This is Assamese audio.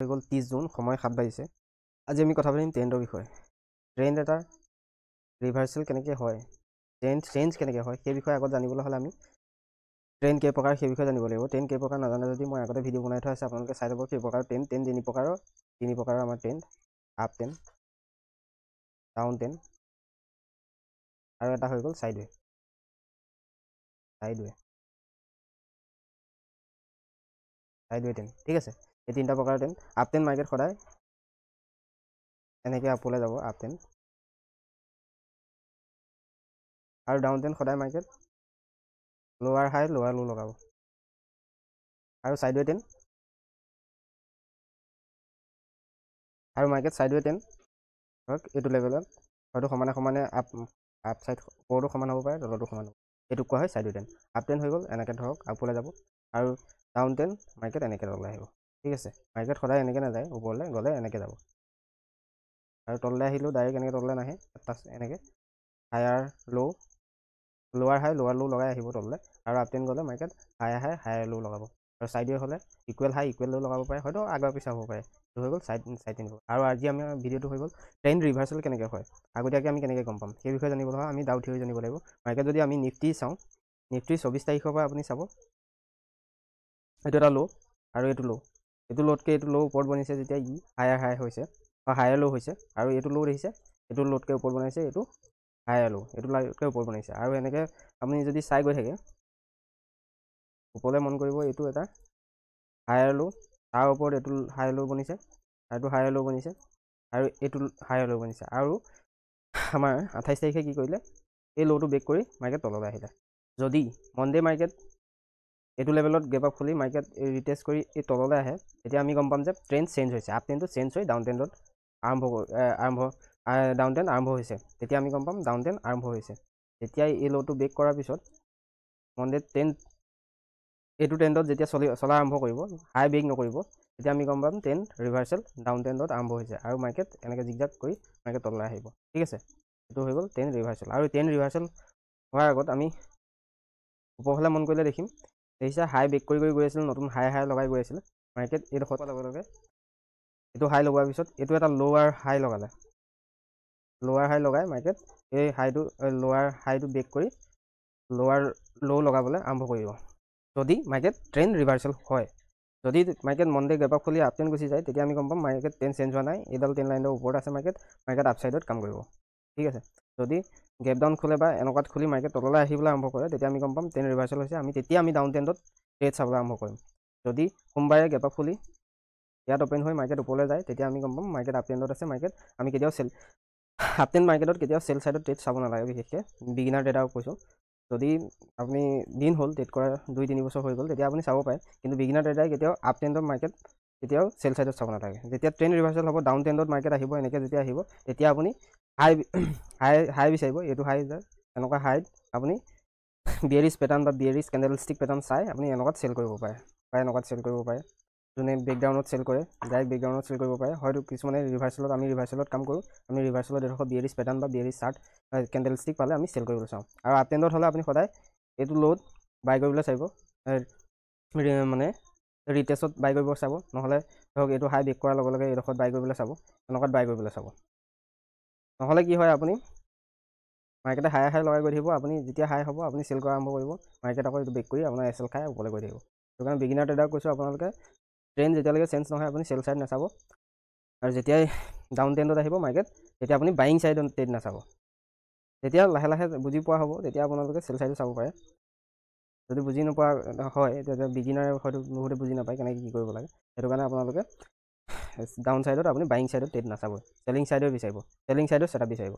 হৈ গ'ল 30 জুন, সময় 7 বাজিছে। আজি আমি কথা পাতিম ট্ৰেণ্ডৰ বিষয়ে। ট্ৰেণ্ড এটাৰ ৰিভাৰ্চেল কেনেকৈ হয়, ট্ৰেণ্ড চেঞ্জ কেনেকৈ হয়, সেই বিষয়ে আগত জানিবলৈ হ'লে আমি ট্ৰেণ্ড কেই প্ৰকাৰ সেই বিষয়ে জানিব লাগিব। ট্ৰেণ্ড কেই প্ৰকাৰ নাজানে যদি মই আগতে ভিডিঅ' বনাই থোৱা আছে, আপোনালোকে চাই ল'ব কেই প্ৰকাৰ ট্ৰেণ্ড। ট্ৰেণ্ড তিনি প্ৰকাৰৰ আমাৰ trend, up trend, down trend আৰু এটা হৈ গ'ল ছাইডৱে। ছাইডৱে ছাইডৱে ট্ৰেণ্ড, ঠিক আছে। এই তিনিটা প্ৰকাৰৰ ট্ৰেণ্ড। আপ ট্ৰেণ্ড মাৰ্কেট সদায় এনেকৈ আপলৈ যাব, আপ ট্ৰেণ্ড। আৰু ডাউন ট্ৰেণ্ড সদায় market lower high lower low লগাব। আৰু ছাইডৱে ট্ৰেণ্ড আৰু মাৰ্কেট ছাইডৱে ট্ৰেণ্ড ধৰক এইটো লেভেলত হয়তো সমানে সমানে আপ আপ চাইড ওপৰতো সমান হ'ব পাৰে, তলতো সমান হ'ব। এইটোক কোৱা হয় ছাইডৱে ট্ৰেণ্ড। আপ ট্ৰেণ্ড হৈ গ'ল এনেকৈ ধৰক আপলৈ যাব, আৰু ডাউন ট্ৰেণ্ড মাৰ্কেট এনেকৈ তললৈ আহিব, ঠিক আছে। মাৰ্কেট সদায় এনেকৈ নাযায়, ওপৰলৈ গ'লে এনেকৈ যাব, আৰু তললৈ আহিলেও ডাইৰেক্ট এনেকৈ তললৈ নাহে, তাত এনেকৈ higher low lower high lower low লগাই আহিব তললৈ। আৰু আপ ট্ৰেণ্ড গ'লে market higher high higher low লগাব, আৰু ছাইডৱে হ'লে ইকুৱেল হাই ইকুৱেল ল' লগাব পাৰে, হয়তো আগৰ পিছা হ'ব পাৰে। এইটো হৈ গ'ল ছাইড ছাইড তিনি। আৰু আজি আমি ভিডিঅ'টো হৈ গ'ল ট্ৰেণ্ড ৰিভাৰ্চেল কেনেকৈ হয়, আগতীয়াকৈ আমি কেনেকৈ গম পাম সেই বিষয়ে জানিবলৈ হ'লে আমি ডাউ থিয়ৰী জানিব লাগিব। মাৰ্কেট যদি আমি নিফটি চাওঁ, নিফটি 24 তাৰিখৰ পৰা আপুনি চাব, এইটো এটা ল' আৰু এইটো ল', এইটো ল'তকৈ এইটো ল' ওপৰত বনিছে যেতিয়া ই হায়াৰ হাই হৈছে বা হায়াৰ ল' হৈছে, আৰু এইটো ল' দেখিছে এইটো ল'তকৈ ওপৰত বনাইছে, এইটো হায়াৰ ল' এইটো ল'তকৈ ওপৰত বনাইছে। আৰু এনেকৈ আপুনি যদি চাই গৈ থাকে ওপৰলৈ মন কৰিব, এইটো এটা হায়াৰ ল', তাৰ ওপৰত এইটো হাই ল' বনিছে, এইটো হায়াৰ ল' বনিছে, আৰু এইটো হায়াৰ ল' বনিছে। আৰু আমাৰ 28 তাৰিখে কি কৰিলে, এই ল'টো ব্ৰেক কৰি মাৰ্কেট তললৈ আহিলে। যদি মনডে মাৰ্কেট এইটো লেভেলত গেপ আপ খুলি মাৰ্কেট ৰিটেষ্ট কৰি এই তললৈ আহে, তেতিয়া আমি গম পাম যে ট্ৰেণ্ড চেঞ্জ হৈছে, আপ ট্ৰেণ্ডটো চেঞ্জ হৈ ডাউন ট্ৰেণ্ডত আৰম্ভ আৰম্ভ ডাউন ট্ৰেণ্ড আৰম্ভ হৈছে। তেতিয়া আমি গম পাম ডাউন ট্ৰেণ্ড আৰম্ভ হৈছে। তেতিয়া এই ল'টো ব্ৰেক কৰাৰ পিছত মনডে ট্ৰেণ্ড এইটো ট্ৰেণ্ডত যেতিয়া চলা আৰম্ভ কৰিব, হাই ব্ৰেক নকৰিব, তেতিয়া আমি গম পাম ট্ৰেণ্ড ৰিভাৰ্চেল ডাউন ট্ৰেণ্ডত আৰম্ভ হৈছে, আৰু মাৰ্কেট এনেকৈ জিগজাগ কৰি মাৰ্কেট তললৈ আহিব, ঠিক আছে। এইটো হৈ গ'ল ট্ৰেণ্ড ৰিভাৰ্চেল। আৰু ট্ৰেণ্ড ৰিভাৰ্চেল হোৱাৰ আগত আমি ওপৰফালে মন কৰিলে দেখিম, দেখিছে হাই ব্ৰেক কৰি কৰি গৈ আছিল, নতুন হাই হাই লগাই গৈ আছিল মাৰ্কেট। এইডোখৰ লগে লগে এইটো হাই লগোৱাৰ পিছত এইটো এটা ল'ৱাৰ হাই লগালে, ল'ৱাৰ হাই লগাই মাৰ্কেট এই হাইটো ল'ৱাৰ হাইটো ব্ৰেক কৰি ল'ৱাৰ ল' লগাবলৈ আৰম্ভ কৰিব, যদি মাৰ্কেট ট্ৰেণ্ড ৰিভাৰ্চেল হয়। যদি মাৰ্কেট মনডে গেপ আপ খুলি আপ ট্ৰেণ্ড গুচি যায়, তেতিয়া আমি গম পাম মাৰ্কেট ট্ৰেণ্ড চেঞ্জ হোৱা নাই, এইডাল ট্ৰেণ্ড লাইনৰ ওপৰত আছে মাৰ্কেট, মাৰ্কেট আপ ছাইডত কাম কৰিব, ঠিক আছে। যদি গেপ ডাউন খোলে বা এনেকুৱাত খুলি মাৰ্কেট তললৈ আহিবলৈ আৰম্ভ কৰে, তেতিয়া আমি গম পাম ট্ৰেণ্ড ৰিভাৰ্চেল হৈছে, আমি তেতিয়া আমি ডাউন ট্ৰেণ্ডত ট্ৰেড চাবলৈ আৰম্ভ কৰিম। যদি সোমবাৰে গেপ আপ খুলি ইয়াত অ'পেন হৈ মাৰ্কেট ওপৰলৈ যায়, তেতিয়া আমি গম পাম মাৰ্কেট আপ ট্ৰেণ্ডত আছে। মাৰ্কেট আমি কেতিয়াও চেল আপ ট্ৰেণ্ড মাৰ্কেটত কেতিয়াও চেল ছাইডত ট্ৰেড চাব নালাগে, বিশেষকৈ বিগিনাৰ ট্ৰেডাৰক কৈছোঁ। যদি আপুনি দিন হ'ল ট্ৰেড কৰা 2-3 বছৰ হৈ গ'ল, তেতিয়া আপুনি চাব পাৰে, কিন্তু বিগিনাৰ ট্ৰেডাৰে কেতিয়াও আপ ট্ৰেণ্ডত মাৰ্কেট কেতিয়াও চেল ছাইডত চাব নালাগে। যেতিয়া ট্ৰেণ্ড ৰিভাৰ্চেল হ'ব, ডাউন ট্ৰেণ্ডত মাৰ্কেট আহিব, এনেকৈ যেতিয়া আহিব তেতিয়া আপুনি হাই হাই হাই বিচাৰিব, এইটো হাই যায় এনেকুৱা হাইত আপুনি বিয়েৰিছ পেটাৰ্ণ বা বিয়েৰিছ কেণ্ডেল ষ্টিক পেটাৰ্ণ চাই আপুনি এনেকুৱাত চেল কৰিব পাৰে বা এনেকুৱাত চেল কৰিব পাৰে। যোনে বেকগ্ৰাউণ্ডত চেল কৰে, ডাইৰেক্ট বেকগ্ৰাউণ্ডত চেল কৰিব পাৰে। হয়তো কিছুমানে ৰিভাৰ্চেলত, আমি ৰিভাৰ্চেলত কাম কৰোঁ, আমি ৰিভাৰ্চেলত এডোখৰ বিয়েৰিছ পেটাৰ্ণ বা বিয়েৰিছ চাৰ্ট কেণ্ডেল ষ্টিক পালে আমি চেল কৰিবলৈ চাওঁ। আৰু আপ ট্ৰেণ্ডত হ'লে আপুনি সদায় এইটো ল'ত বাই কৰিবলৈ চাব, মানে ৰিটেষ্টত বাই কৰিব চাব, নহ'লে ধৰক এইটো হাই ব্ৰেক কৰাৰ লগে লগে এইডোখৰত বাই কৰিবলৈ চাব, এনেকুৱাত বাই কৰিবলৈ চাব। নহ'লে কি হয়, আপুনি মাৰ্কেটে হাই হাই লগাই গৈ থাকিব, আপুনি যেতিয়া হাই হ'ব আপুনি চেল কৰা আৰম্ভ কৰিব, মাৰ্কেট আকৌ এইটো ব্ৰেক কৰি আপোনাৰ এছ এল খাই ওপৰলৈ গৈ থাকিব। সেইটো কাৰণে বিগিনাৰ ট্ৰেডাৰক কৈছোঁ, আপোনালোকে ট্ৰেণ্ড যেতিয়ালৈকে চেঞ্জ নহয় আপুনি চেল ছাইড নাচাব, আৰু যেতিয়াই ডাউন ট্ৰেণ্ডত আহিব মাৰ্কেট তেতিয়া আপুনি বাইং ছাইডত ট্ৰেড নাচাব। যেতিয়া লাহে লাহে বুজি পোৱা হ'ব তেতিয়া আপোনালোকে চেল ছাইডো চাব পাৰে। যদি বুজি নোপোৱা হয় তেতিয়া বিগিনাৰে হয়তো বহুতে বুজি নাপায় কেনেকৈ কি কৰিব লাগে, সেইটো কাৰণে আপোনালোকে ডাউন ছাইডত আপুনি বাইং ছাইডত ট্ৰেড নাচাব, চেলিং ছাইডে বিচাৰিব, চেলিং ছাইডত ছেটআপ বিচাৰিব।